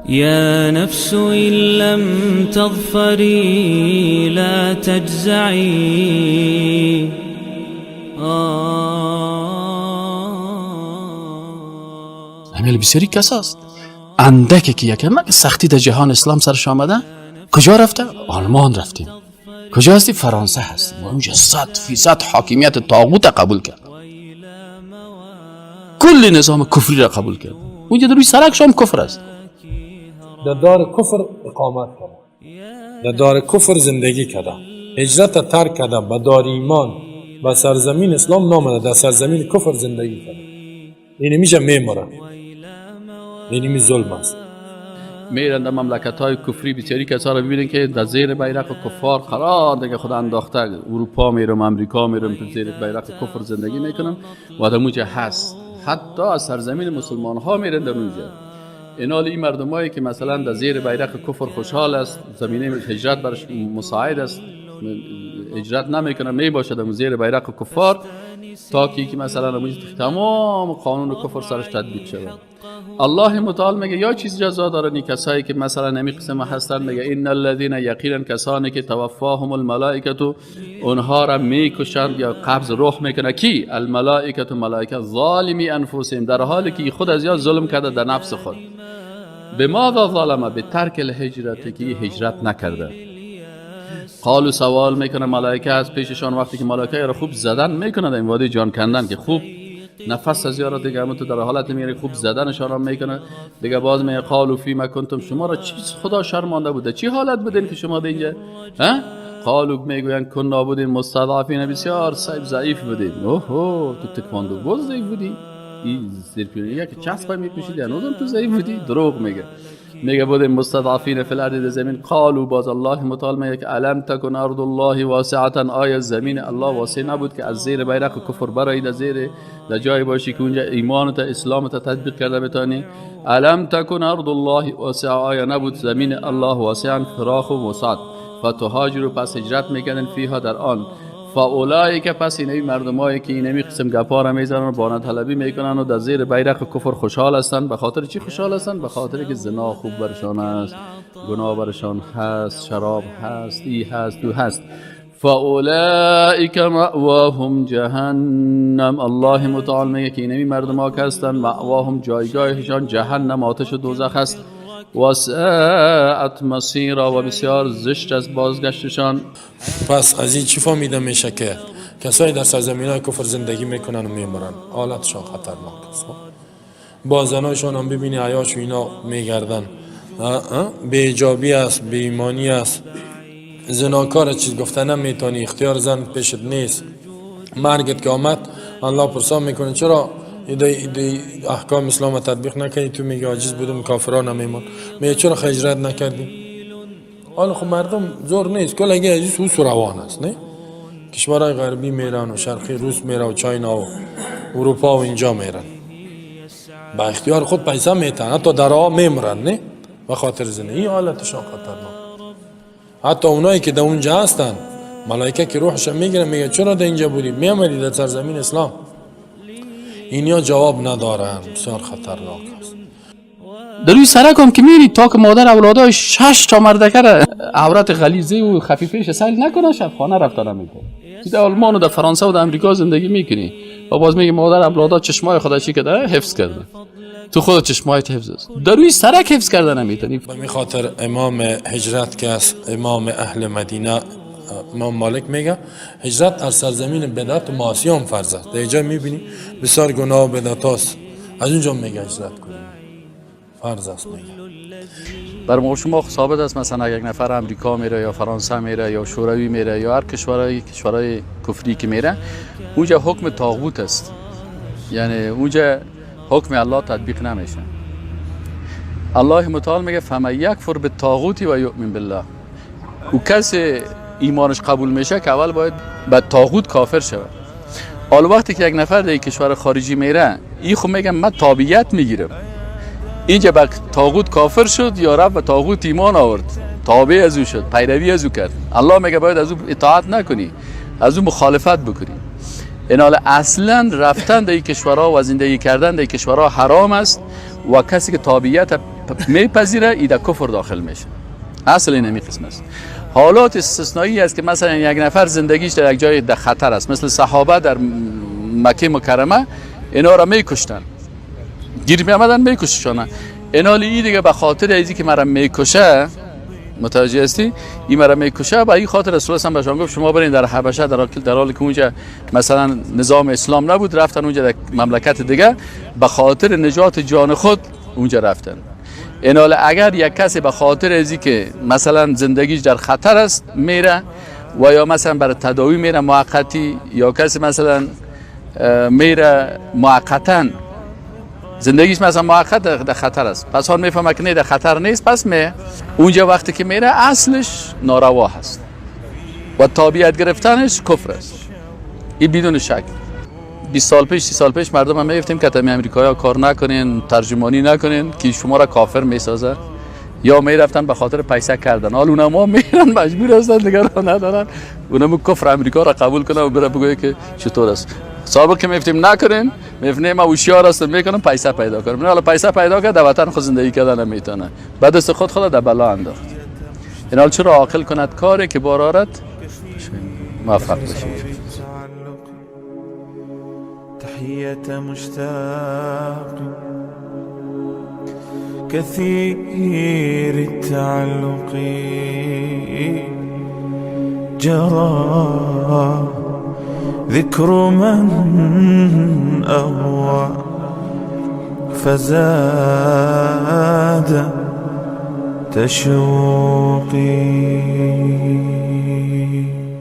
يا نفس إن لم تظفري لا تجزعي. همین بسیاری کس است اندکی که یکم سختی در جهان اسلام سرش آمده، کجا رفته؟ آلمان رفتیم. کجا هستی؟ فرانسه هستیم. و اونجا 100% حاکمیت طاغوت قبول کرد، کل نظام کفری را قبول کرد. اونجا در روی سرک هم کفر است. در دار کفر اقامت کرده، در دار کفر زندگی کرده، هجرت ترک کرده، به دار ایمان به سرزمین اسلام نامده، در سرزمین کفر زندگی کرده. اینی میشه میمره، اینی می ظلم است. میرن در مملکت های کفری، بسیاری کسا رو ببینن که در زیر بیرق کفار قرار دیگه خدا انداخته. اروپا میرم، امریکا میرم، تو زیر بیرق کفر زندگی میکنم و در اونجا هست. حتی از سرزمین مسلمان ها میرن در اونجا. اینال این مردمایی که مثلا در زیر بیرق کفر خوشحال است، زمینه هجرت برش مساعد است، هجرت نمیکنه، میباشه در زیر بیرق کفار تا که مثلا تمام قانون کفر سرش تطبیق شود. الله متعال میگه یا چیز جزا دارن این کسایی که مثلا نمی قسم هستن. میگه ان الذين یقینا کسانی که توفاهم الملائکه، اونها را میکشند یا قبض روح میکنه. کی؟ الملائکه، ملائکه، ظالمی انفسهم، در حالی که خود از یا ظلم کرده در نفس خود. به ماذا ظلمه؟ به ترک الهجرت، که هجرت نکرده. قالو سوال میکنه ملائکه از پیششان، وقتی که ملائکه را خوب زدن میکنه در این وادی جان کندن که خوب نفس از یارا دیگه همون تو در حالت میگیره، خوب زدنشان را میکنه دیگه. باز میگه قالو فیما کنتم، شما را چیز خدا شرمانده بوده، چی حالت بودین که شما اینجا؟ ها؟ قالو میگوین کنا بودیم مستضعفین، بسیار ضعیف بودیم. اوهو، تو تکواندو باز ضعیف بودی؟ این زیرپیونی که چسب میپوشیدی هنوزم تو ضعیف بودی؟ دروغ میگه. میگه بودیم مستضعفین فی الارض، در زمین. قالو باز الله متعال میگه که الم تکن ارض الله واسعه، آیا زمین الله واسع نبود که از زیر بیرق کفر برایی، در زیر در جای باشی که اونجا ایمان تا اسلام تا تطبیق کرده بتانی؟ الم تکن ارض الله واسعه، آیا نبود زمین الله واسعا، فراخ و وسعت؟ فتهاجروا، پس هجرت میکردن، فیها، در آن. فاولئک، پس اینمی مردمایی که اینمی قسم گپا را میزنن و بانه طلبی میکنن و در زیر بیرق کفر خوشحال هستن. به خاطر چی خوشحال هستن؟ به خاطر که زنا خوب برشان است، گناه برشان هست، شراب هست، ای هست، دو هست. فاولئک مأواهم جهنم. الله متعال میگه که اینمی مردما که هستن، مأواهم، جایگاهشان جهنم، آتش دوزخ است. و ساعت مصیرا، و بسیار زشت از بازگشتشان. پس از این چی فهمیده میشه که کسایی در سرزمین های کفر زندگی میکنن و میمرن، حالتشان خطرناک است. با زنایشان هم ببینی عیاش و اینا میگردن، بی‌حجابی است، بی ایمانی است، زناکار چیز گفته نمیتونی، اختیار زن پیشت نیست. مرگت که آمد الله پرسان میکنه چرا ایده احکام اسلام تطبیق نکردی؟ تو میگه عاجز بودم، کافران نمیمون. میگه چرا هجرت نکردی؟ حالا خب مردم زور نیست، کل اگه عزیز او روان است. نه کشورهای غربی میرن و شرقی، روس میره و چاینا و اروپا و اینجا میرن، با اختیار خود پیسه میتن، حتی در آب میمرن، نه به خاطر زنه. این حالتشان خطرناک. حتی اونایی که در اونجا هستن، ملائکه که روحش میگیرن میگه چرا در اینجا بودی؟ میامدی در سرزمین اسلام. اینیا جواب ندارن، بسیار خطرناک است. در روی سرک هم که میری تا که مادر اولادای 6 تا مردکه را عورت غلیظه و خفیفهش سیل نکنه، شب خانه رفته نمیکنه. تو در آلمان و در فرانسه و در امریکا زندگی میکنی و باز میگه مادر اولادا چشمای خدا چی کرده؟ حفظ کرده. تو خود چشمایت حفظ است، در روی سرک حفظ کرده نمیتونی. به می خاطر امام هجرت که است، امام اهل مدینه، امام مالک میگه هجرت از سرزمین بدعت و معاصی هم فرض است. در اینجا میبینی بسیار گناه و بدعت هاست، از اونجا میگه هجرت کنیم فرض است میگه. بر ما شما ثابت است مثلا اگر یک نفر امریکا میره یا فرانسه میره یا شوروی میره یا هر کشورهای کفری که میره، اونجا حکم طاغوت است، یعنی اونجا حکم الله تطبیق نمیشه. الله متعال میگه فمن یکفر بالطاغوت و یؤمن بالله، او کسی ایمانش قبول میشه که اول باید به طاغوت کافر شود. حالا وقتی که یک نفر در کشور خارجی میره، این خب میگم من تابعیت میگیرم، اینجا به طاغوت کافر شد یا رفت به طاغوت ایمان آورد، تابع از او شد، پیروی از او کرد. الله میگه باید از او اطاعت نکنی، از او مخالفت بکنی. این حال اصلا رفتن در این کشورها و زندگی کردن در این کشورها حرام است و کسی که تابعیت میپذیره، ای در کفر داخل میشه. اصل این همی قسم است. حالات استثنایی است که مثلا یک نفر زندگیش در یک جای در خطر است، مثل صحابه در مکه مکرمه اینا را میکشتن، گیر می آمدن میکشتن. اینا ای دیگه به خاطر ازی که مرا میکشه، متوجه هستی؟ این مرا میکشه، به این خاطر رسول الله بهشان گفت شما برین در حبشه، در حالی که اونجا مثلا نظام اسلام نبود، رفتن اونجا در مملکت دیگه به خاطر نجات جان خود اونجا رفتن. اینال اگر یک کسی به خاطر ازی که مثلا زندگیش در خطر است میره، و یا مثلا برای تداوی میره موقتی، یا کسی مثلا میره موقتا زندگیش مثلا موقت در خطر است، پس حال میفهمه که نه در خطر نیست، پس می اونجا وقتی که میره اصلش ناروا هست و تابعیت گرفتنش کفر است، این بدون شک. 20 سال پیش 30 سال پیش مردم هم میگفتیم که تمی امریکایی کار نکنین، ترجمانی نکنین که شما را کافر میسازه، یا میرفتن به خاطر پیسه کردن. حال اونا ما میرن مجبور هستن دیگه راه ندارن، اونم کفر امریکا را قبول کنه و بره بگویه که چطور است. سابق که میگفتیم نکنین، میگفتیم ما هوشیار هستم میکنم پیسه پیدا کنم. حالا پیسه پیدا کرد در وطن خود زندگی کردن نمیتونه، بعد دست خود در بلا انداخت. این حال چرا عاقل کند کاری که بارارت موفق بشه. تحية مشتاق كثير التعلق، جرى ذكر من أهوى فزاد تشوقي.